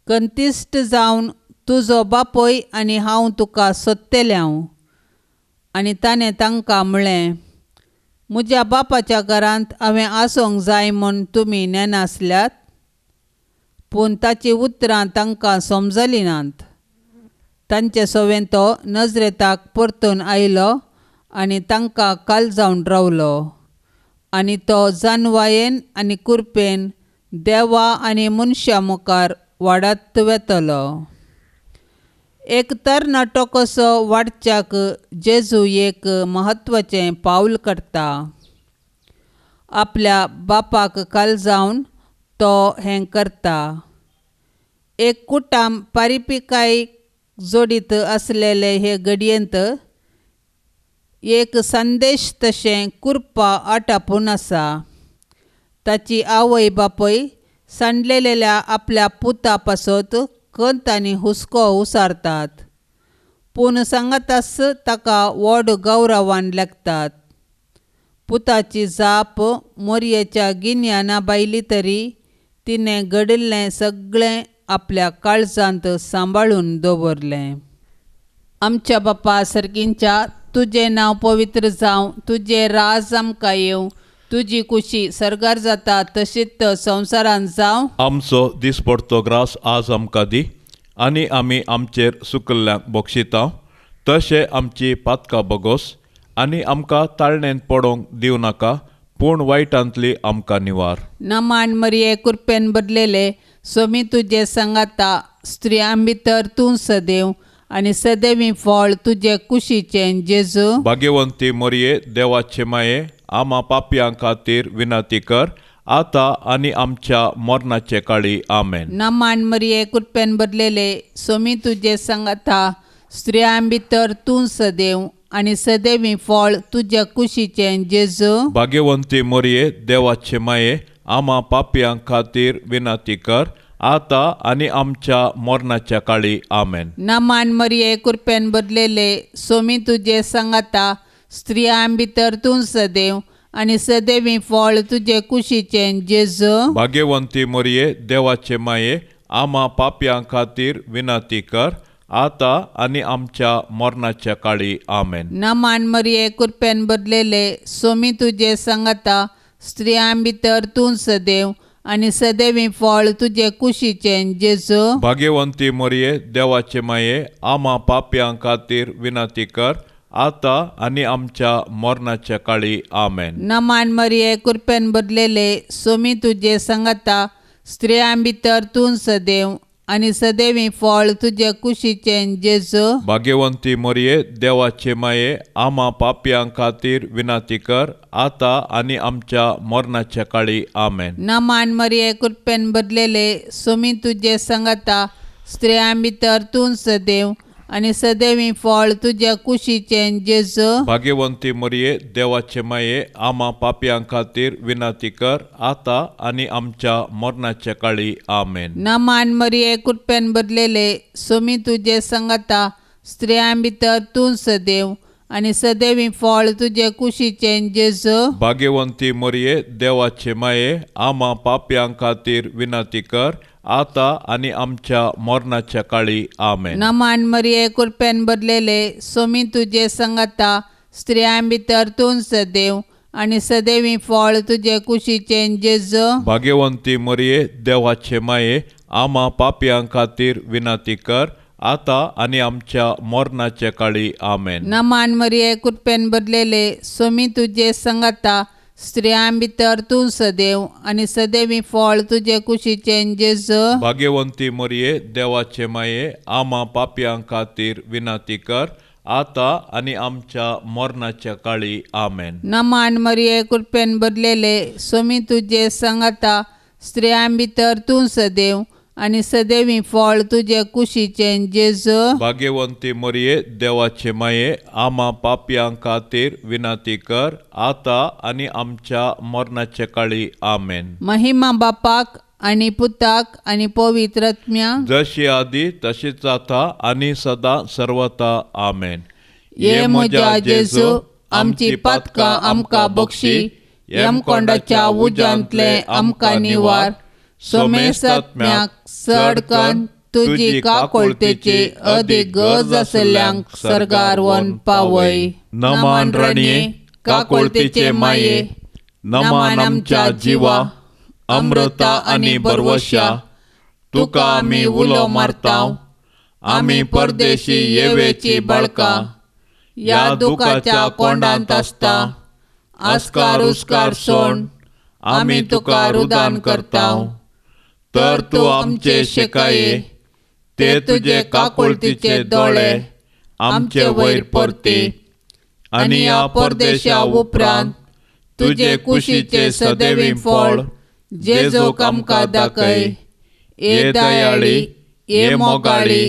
कंतिश्ट जावन तुजो बापूय आनी हांव तुका सोदतलें हांव. आनी ताणें तांकां म्हळें, म्हज्या बापाच्या घरांत हांवें आसूंक जाय म्हूण तुमी नेनासल्यात. पूण ताचीं उतरां तांकां समजलीं नात. तांचे सवें तो नजरेताक परतून आयलो आनी तांकां काल जावन रावलो. आनी तो जानवायेन आनी कुरपेन देवा आनी मनशां मुखार वाडत वेतलो. एक तरणाटो कसो वाडच्याक जेजू एक म्हत्वाचें पावल काडटा. आपल्या बापाक काल जावन तो हें करता. एक कुटाम पारिपिकाय जोडीत आसलेले हे घडयेंत एक संदेश तशें कुरपा आटापून आसा. ताची आवय बापूय सांडलेल्या आपल्या पुता पासत खंत आनी हुस्को उसारतात, पूण सांगाताच ताका व्हड गौरवान लागतात. पुताची जाप मोरयेच्या गिन्याना भायली तरी तिणें घडिल्लें सगळें आपल्या काळजांत सांबाळून दवरलें. आमच्या बापा सर्गींच्या, तुजें नांव पवित्र जावं, तुजें राज आमकां येवं, तुजी खुशी सर्गार जाता तशीच संवसारांत जावं. आमचो दिसपडतो ग्रास आज आमकां दी आनी आमी आमचेर सुकल्ल्यांक बक्षिता तशें आमची पातकां बगोस आनी आमकां ताळणेंत पडोवंक दिवं नाका, पूण वायटांतली आमकां निवार. नमान मरिये, कुरपेन बदलेले, स्वामी तुजे सांगाता, स्त्रियां भितर तूं सदैव आनी सदैवी फळ तुजे कुशीचें जेजू. भाग्यवंती मरिये, देवाचे माये, आमा पापयां खातीर विनंती कर आतां आनी आमच्या मरणाचे काळी. आमेन. नमान मरिये, कुरपेन बदलेले, स्वामी तुजे सांगाता, स्त्रियां भितर तूं सदैव आनी सदैवी फळ तुज्या कुशीचें जेजू. भाग्यवंती मरिये, देवाचे माये, आमा पापयां खातीर विनंती कर आतां आनी आमच्या मरणाच्या काळी. आमेन. नमान मरिये, कुरपेन बदलेले, स्वामी तुजे सांगाता, स्त्रियां भितर तूं सदैव आनी सदैवी फळ तुजे कुशीचें जेजू. भाग्यवंती मरिये, देवाचे माये, आमा पापयां खातीर विनंती कर आतां आनी आमच्या मरणाच्या काळी. आमेन. नमान मरिये, कुरपेन बदलेले, स्वामी तुजे सांगाता, स्त्रियां भितर तूं सदैव आनी सदैवी फळ तुजे कुशीचें जेजू. भाग्यवंती मरिये, देवाचे माये, आमा पापयां खातीर विनंती कर आतां आनी आमच्या मरणाच्या काळी. आमेन. नमान मरिये, कुरपेन बदलेले, स्वामी तुजे सांगाता, स्त्रियां भितर तूं सदैव आनी सदैवी फळ तुजे कुशीचें जेजू. भाग्यवंती मरिये, देवाचे माये, आमा पापयां खातीर विनंती कर आतां आनी आमच्या मरणाच्या काळी. आमेन. नमान मरिये, कुरपेन बदलेले, स्वामी तुजे सांगाता, स्त्रियां भितर तूं सदैव आनी सदैवी फळ तुज्या कुशीचें जेजू. भाग्यवंती मरिये, देवाचे माये, आमा पापयां खातीर विनंती कर आतां आनी आमच्या मरणाच्या काळी. आमेन. नमान मरिये, कुरपेन बदलेले, स्वामी तुजे सांगाता, स्त्रियां भितर तूं सदैव आनी सदैवी फळ तुजे कुशीचें जेजू. भाग्यवंती मरिये, देवाचे माये, आमा पापयां खातीर विनंती कर आतां आनी आमच्या मरणाच्या काळी. आमेन. नमान मरिये, कुरपेन बदलेले, स्वामी तुजे सांगाता, स्त्रियां भितर तूं सदैव आनी सदैवी फळ तुजे कुशीचें जेजू. भाग्यवंती मरिये, देवाचे माये, आमा पापयां खातीर विनंती कर आतां आनी आमच्या मरणाच्या काळी. आमेन. नमान मरिये, कुरपेन बदलेले, स्वामी तुजे सांगाता, स्त्रियां भितर तूं सदैव आनी सदैवी फळ तुजे कुशीचें जेजू. भाग्यवंती मरिये, देवाचे माये, आमा पापयां खातीर विनंती कर आतां आनी आमच्या मरणाच्या काळी. आमेन. नमान मरिये, कुरपेन बदलेले, स्वामी तुजे सांगाता, स्त्रियां भितर तूं सदैव आनी सदैवी फळ तुजे कुशीचें जेजू. भाग्यवंती मरिये, देवाचे माये, आमा पापयां खातीर विनंती कर आतां आनी आमच्या मरणाच्या काळी. आमेन. महिमा बापाक आनी पुताक आनी पवित्र आत्म्याक, जशी आदी तशीच आता आनी सदा सर्वता. आमेन. ये म्हज्या जेजू, आमची पातकां आमकां बक्षी, यमकोंडाच्या उज्यांतले आमकां निवार, सोमेसात्म्याक चड कन्न तुजी काकोळतेची अदीक गरज आसल्ल्यांक सर्गार व्हरून पावय. नमान राणये, काकोळतेचे माये, नमान आमच्या जिवा, अमृता आनी बरवशा, तुका आमी उलो मारता, आमी परदेशी येवेची बाळकां, ह्या दुखाच्या कोंडांत आसता, आस्कार उस्कार सोण आमी तुका रुदान करता. तर तूं आमचे शिकाये, ते तुजे काकुळतीचे दोळे आमचे वयर परती, आनी ह्या परदेशा उपरांत तुजे कुशीचे सदैवी फळ जेजूक आमकां दाखय. ये दयाळी, ये मोगाळी,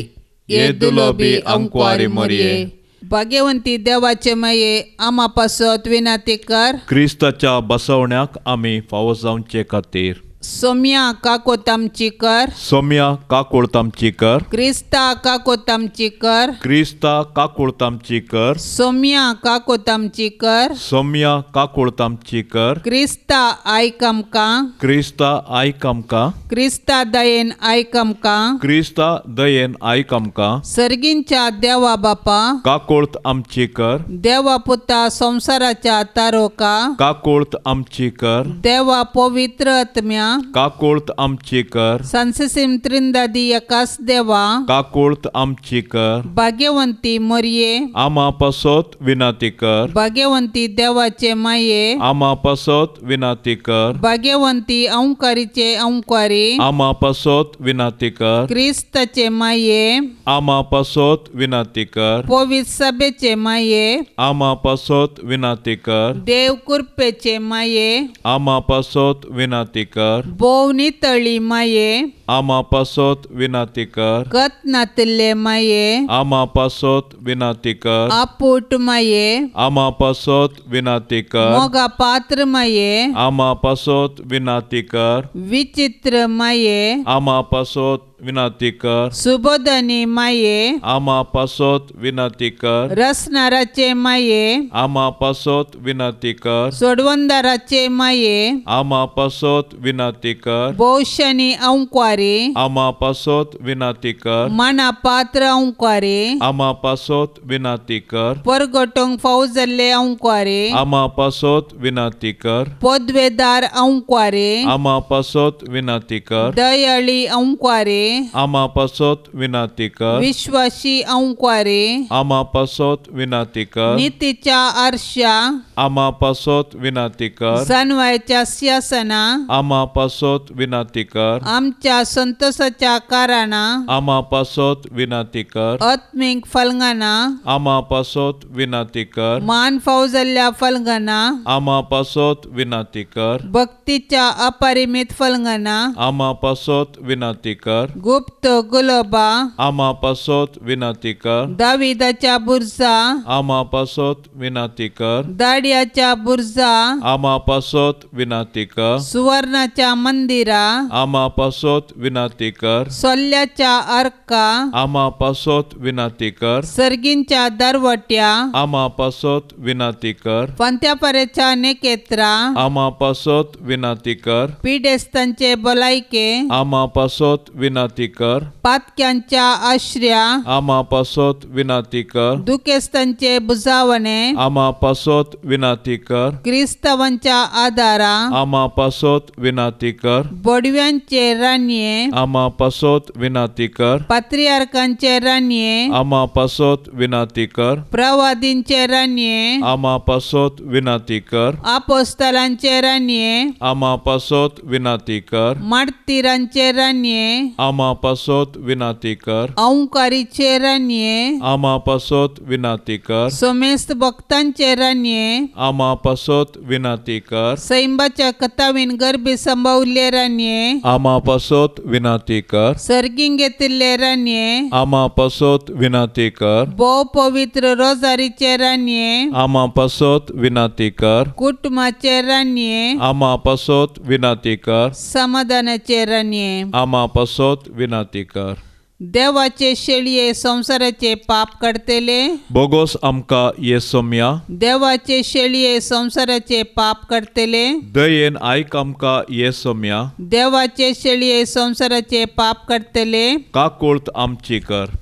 ये दुलोबी अंकवारी मोरये. भाग्यवंती देवाचे माये, आमा पासत विनाती कर. क्रिस्ताच्या बसवण्याक आमी फावो जावचे खातीर. सोम्या काकोत आमची कर. सोम्या काकुळत आमची कर. क्रिस्ता काकोत आमची कर. क्रिस्ता काकुळत आमची कर. सोम्या काकोत आमची कर. सोम्या काकुळत आमची कर. क्रिस्ता आयक आमकां. क्रिस्ता आयक आमकां. क्रिस्ता दयेन आयक आमकां. क्रिस्ता दयेन आयक आमकां. सर्गींच्या देवा बापा, काकुळत आमची कर. देवा पुता संवसाराच्या तारोका, काकुळत आमची कर. देवा पवित्र आत्म्या, काकुळत आमची कर. संससीम त्रिंदादी एकास देवा, काकुळत आमची कर. भाग्यवंती मोरये, आमा पासत विनाती कर. भाग्यवंती देवाचे माये, आमा पासत विनाती कर. भाग्यवंती अंकारीचे अंकारी, आमा पासत विनाती कर. क्रिस्ताचे माये, आमा पासत विनाती कर. पवित्र सभेचे माये, आमा पासत विनाती कर. देव कृपेचे माये, आमा पासत विनाती कर. भोव नितळी माये, आमा पासत विनाती कर. गत नातिल्ले माये, आमा पासत विनाती कर. आपूट माये, आमा पासत विनाती कर. मोगा पात्र माये, आमा पासत विनाती कर. विचित्र माये, आमा पासत विनाती कर. सुबोधनी माये, आमा पासत विनाती कर. रसनाराचे माये, आमा पासत विनाती कर. सोडवंदाराचे माये, आमा पासत विनाती कर. भोवशनी अंकवारी, आमा पासत विनाती कर. माना पात्र अंकवारी, आमा पासत विनाती कर. परगटोंक फाव जाल्ले अंकवारी, आमा पासत विनाती कर. पदवेदार अंकवारी, आमा पासत विनाती कर. दयाळी अंकवारी, आमा पासत विनाती कर. विश्वासी अंकवारी, आमा पासत विनाती कर. नितीच्या आरशा, आमा पासत विनाती कर. जानवायच्या सिंहासना, आमा पासत विनाती कर. आमच्या संतोषाच्या कारणा, आमा पासत विनाती कर. आत्मीक फलंगाना, आमा पासत विनाती कर. मान फाव जाल्ल्या फलंगाना, आमा पासत विनाती कर. भक्तीच्या अपरिमित फलंगाना, आमा पासत विनाती कर. गुप्त गुलोबा, आमा पासत विनाती कर. दाविदाच्या बुरजा, आमा पासत विनाती कर. दाडियाच्या बुरजा, आमा पासत विनाती कर. सुवर्णाच्या मंदिरा, आमा पासत विनाती कर. सोल्ल्याच्या अर्का, आमा पासत विनाती कर. सर्गींच्या दरवट्या, आमा पासत विनाती कर. पंत्यापरेच्या नेकेत्रा, आमा पासत विनाती कर. पिडेस्तांचे भलायके, आमा पासत विनाती कर. पातक्यांच्या आश्र्या, आमा पासत विनाती कर. दुखेस्तांचे बुजावणे, आमा पासत विनाती कर. क्रिस्तावांच्या आदारा, आमा पासत विनाती कर. बोडव्यांचे राणये, आमा पासत विनाती कर. पात्रियार्कांचे राणये, आमा पासत विनाती कर. प्रवादींचे राणये, आमा पासत विनाती कर. आपोस्तलांचे राणये, आमा पासत विनाती कर. मार्तीरांचे राणये, आमा आमा पासत विनाती कर। अंकारीचे राणये आमा पासत विनाती कर। सोमेस्त भक्तांचे राणये आमा पासत विनाती कर। सैंबाच्या कथावीन गर्भी संभवल्ले राणये आमा पासत विनाती कर। सर्गींग घेतिल्ले राणये आमा पासत विनाती कर। भोव पवित्र रोजारीचे राणये आमा पासत विनाती कर। कुटुंबाचे राणये आमा पासत विनाती कर। समाधानाचे राणये आमा पासत विनाती कर। देवाचे शेळये संवसाराचे पाप काडतले बोगोस आमकां ये सोम्या। देवाचे शेळये संवसाराचे पाप काडतले दयेन आयक आमकां ये सोम्या। देवाचे शेळये संवसाराचे पाप काडतले काकुळत आमची कर।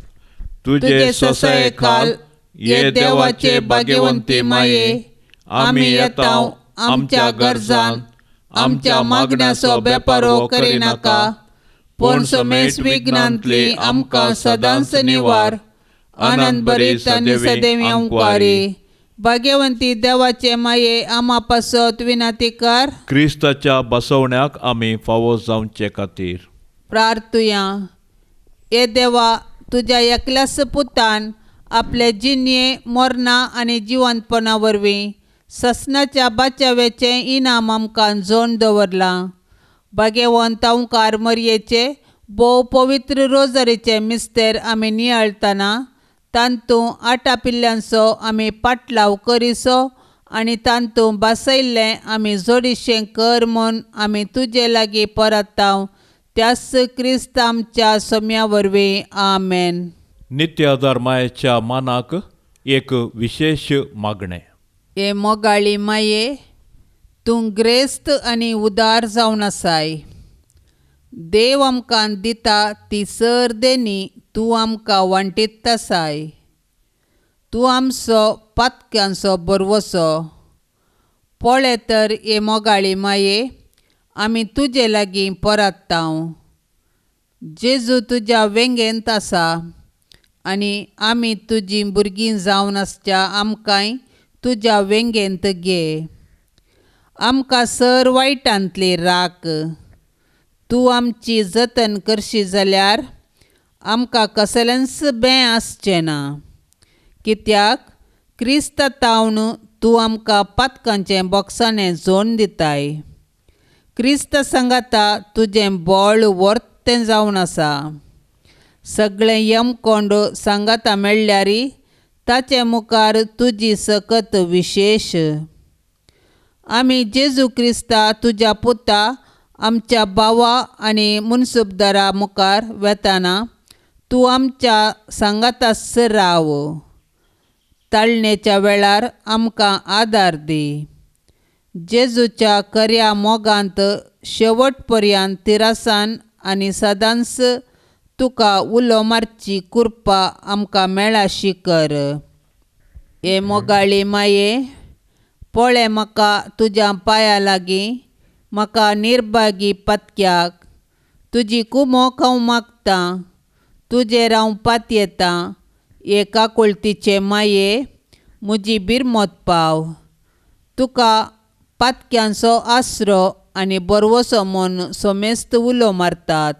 तुझे सोसाये खाल ये देवाचे भाग्यवंती माये आमी येता आमच्या गरजान आमच्या मागण्याचो बेपारो करिनाका पूण समेस विघ्नांतली आमकां सदांच निवार। आनंद भरीत आनी सदैवी अंकारी। भाग्यवंती देवाचे माये आमा पासत विनंती कर। क्रिस्ताच्या बसवण्याक आमी फावो जावचे खातीर प्रार्थुया। हे देवा, तुज्या एकल्याच पुतान आपले जिणये मरणा आनी जिवंतपणा वरवीं ससनाच्या बाचाव्याचें इनाम आमकां जोड दवरलां। भाग्यवंत अंकार मरयेचे भोव पवित्र रोजरीचे मिस्तेर आमी नियाळतना तांतूं आटा पिल्ल्यांचो आमी पाटलाव करिसो आनी तांतूं बसयल्लें आमी जोडीशें कर म्हूण आमी तुजे लागीं परताव त्याच क्रिस्त आमच्या सोम्या वरवीं। आमेन। नित्य धर्माच्या मानाक एक विशेष मागणें। हे मोगाळी माये, तूं ग्रेस्त आनी उदार जावन आसाय। देव आमकां दिता ती सर देणी तूं आमकां वांटीत आसाय। तूं आमचो पातक्यांचो बरवसो। पळय तर हे मोगाळी माये, आमी तुजे लागीं परताव। जेजू तुज्या वेंगेंत आसा आनी आमी तुजीं भुरगीं जावन आसच्या आमकांय तुज्या वेंगेंत घे। आमकां सर वायटांतली राख। तूं आमची जतन करशी जाल्यार आमकां कसलेंच बें आसचें ना, कित्याक क्रिस्ता तावन तूं आमकां पातकांचें बोक्साणें जोड दिताय। क्रिस्त सांगाता तुजें बळ वर्तें जावन आसा। सगळें यमकोंड सांगाता मेळ्ळ्यारी ताचे मुखार तुजी सकत विशेश। आमी जेजू क्रिस्ता तुज्या पुता आमच्या भावा आनी मुनसुबदारा मुखार वेताना तूं आमच्या सांगाताच राव। ताळणेच्या वेळार आमकां आदार दी। जेजूच्या खऱ्या मोगांत शेवट पर्यंत तिरासान आनी सदांच तुका उलो मारची कृपा आमकां मेळाशी कर। हे मोगाळी माये, पळय म्हाका तुज्या पांया लागीं, म्हाका निर्भागी पातक्याक तुजी कुमोक हांव मागतां, तुजेर हांव पातयेतां। हे काकुळतीचे माये, म्हजी बिरमत पाव। तुका पातक्यांचो आसरो आनी बरवसो म्हूण सोमेस्त उलो मारतात,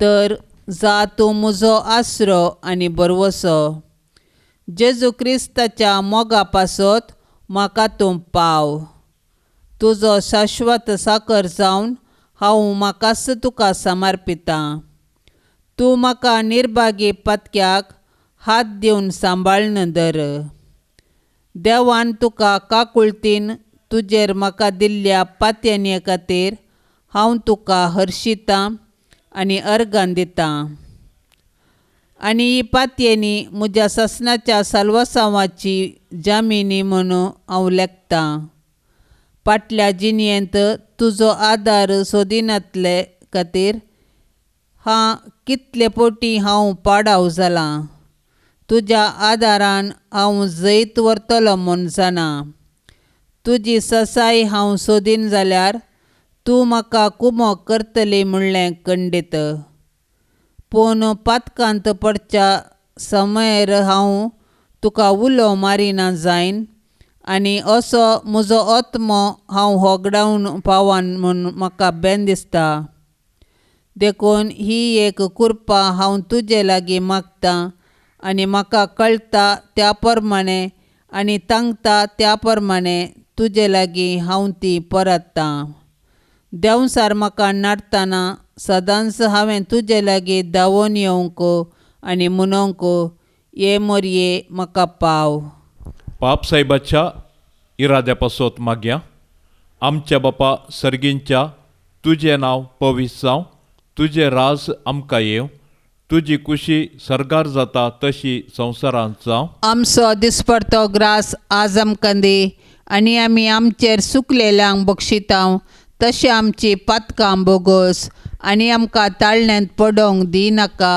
तर जा तूं म्हजो आसरो आनी बरवसो। जेजू क्रिस्ताच्या मोगा पासत म्हाका तूं पाव। तुजो शाश्वत साकर जावन हांव म्हाकाच तुका समर्पितां। तूं म्हाका निर्भागी पातक्याक हात दिवन सांबाळन धर। देवान तुका काकुळतीन तुजेर म्हाका दिल्ल्या पातयेने खातीर हांव तुका हर्शितां आनी अर्गां दितां। आनी ही पातयेनी म्हज्या सासणाच्या साल्वासांवाची जामिनी म्हणून हांव लेखतां। फाटल्या जिणेंत तुजो आदार सोदिनातले खातीर हां कितले पोटी हांव पाडाव जालां। तुज्या आदारान हांव जैत व्हरतलो म्हूण जाणा। तुजी ससाय हांव सोदीन जाल्यार तूं म्हाका कुमोक करतली म्हणलें खंडीत। पूण पातकांत पडच्या समयर हांव तुका उलो मारिना जायन आनी असो म्हजो आत्मो हांव होगडावन पावन म्हूण म्हाका बेन दिसता। देखून ही एक कृपा हांव तुजे लागीं मागतां आनी म्हाका कळटा त्या प्रमाणे आनी तांकता त्या प्रमाणे तुजे लागीं हांव ती परत्तां. देंवसार म्हाका नाडतना सदांच हांवें तुजे लागीं धांवून येवंक आनी म्हणोंक ये मोरये म्हाका पाव. पाप साहेबाच्या इराद्या पासत मागया. आमच्या बापा सर्गींच्या, तुजें नांव पवित्र जावं, तुजें राज आमकां येवं, तुजी कुशी सर्गार जाता तशी संवसारांत जावं. आमचो दिसपडतो ग्रास आज आमकां दी आनी आमी आमचेर सुकलेल्यांक बक्षितांव तशें आमची पातकां बोगोस आनी आमकां ताळण्यांत पडोवंक दिनाका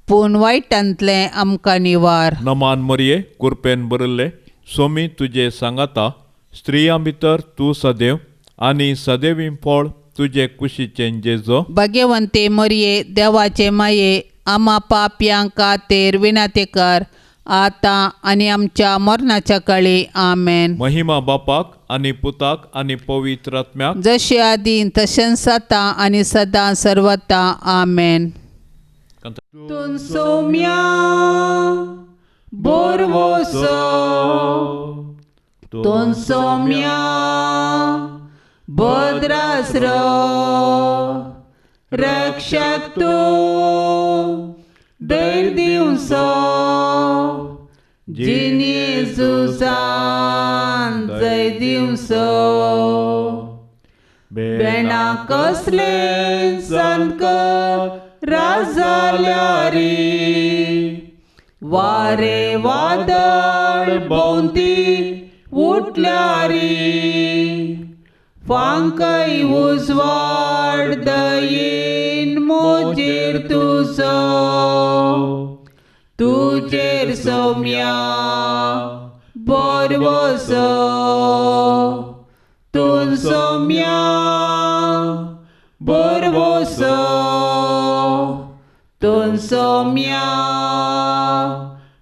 पूण वायटांतलें आमकां निवार. नमान मरये, कुरपेन बरयल्लें, सोमी तुजे सांगाता, स्त्रियां भितर तूं सदैव आनी सदैवी फळ तुजे कुशीचें जेजो. भाग्यवंते मरये, देवाचे माये, आमा पापयां खातीर विनंती कर आतां आनी आमच्या मरणाच्या काळी. आमेन. महिमा बापाक आनी पुताक आनी पवित्र आत्म्याक, जशें आदीं तशेंच आतां आनी सदां सर्वता. आमेन. तूं सोम्या बोरवोसो, तूं सोम्या भद्रासरो, रक्षक तूं धैर्य दिवचो, जिणे झुजान जय दिवचो. बेणा कसले संकट राजाल्यारी, वारे वादळ भोंवती उठल्यारी, फांकय उजवाड दयेन मोजेर तुजो, तुजेर सौम्या बोरवोसो, तूं सौम्या बोरवोसो, तूं सौम्या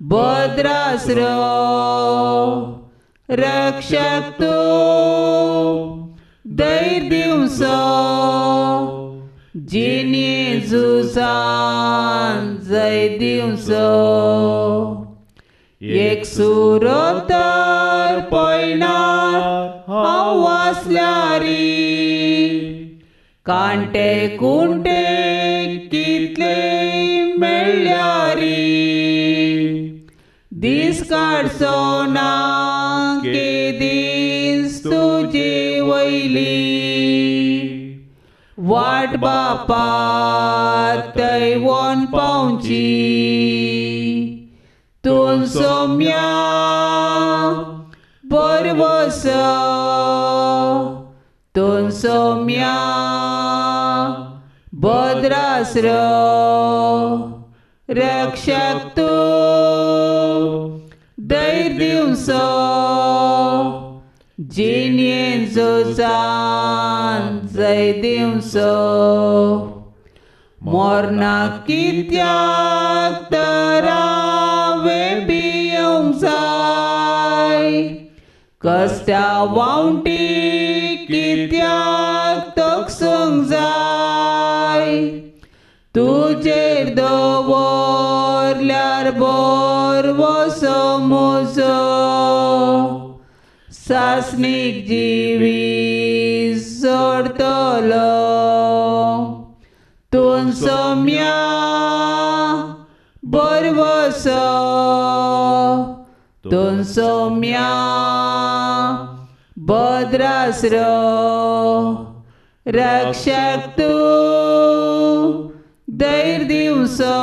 भद्रासरो, रक्षक तूं धैर्य दिवचो, जिणे झुजान जय दिवचो. एक सुरोतर पयणार हांव वाचल्यारी, कांटे कुंटे कितले मेळ्ळ्यारी, दीस काडचो ना केदीस तुजे वयली, वाट बापा थंय वोन पावची, तूं सौम्या बरवसो, तूं सौम्या भद्रासरो, रक्षक तूं धैर्य दिवचो, जिणे झुजान जय दिवचो. मरणाक कित्याक तर हांवें भियोंक जाय, कसत्या वावटी कित्याक तकसूंक जाय, तुजेर दवरल्यार बोरवोसो म्हजो, सासणीक जिवीत जोडतलो. तूं सौम्या बरवोसो, तूं सौम्या भद्रासरो, रक्षक तूं धैर्य दिवचो,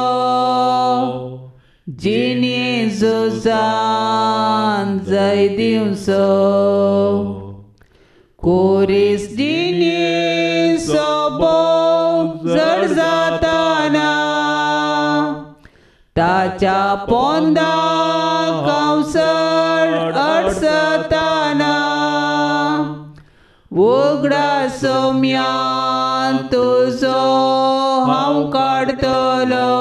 जिणे झुजान जय दिवचो. कोरीस जिणे सोबो जड जाताना, ताच्या पोंदाक हांव चड अडचताना, उगडा सौम्यान तुजो हांव काडटलो,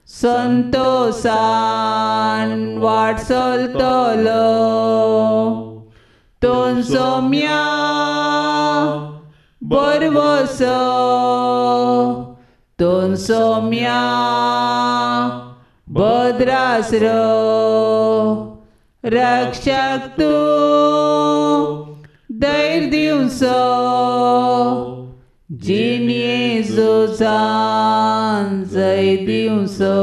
संतोसान वाट चलतलो. तूं सौम्या बरवसो दोन सोम्या भद्रासरो रक्षक तूं धैर्य दिवचो जिणये झुजान जय दिवचो.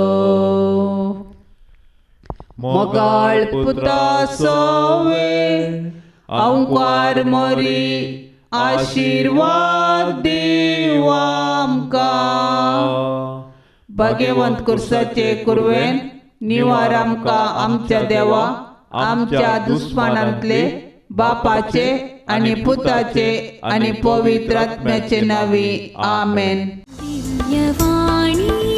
मोगाळ पुता सोवे अंकार मोरी आशिर्वाद दिव आमकां. भाग्यवंत कुर्साचे कुरवेन निवार आमकां आमच्या देवा आमच्या दुस्मानांतले बापाचे आनी पुताचे आनी पवित्र आत्म्याचे नांवी आमेन. दिव्यवाणी.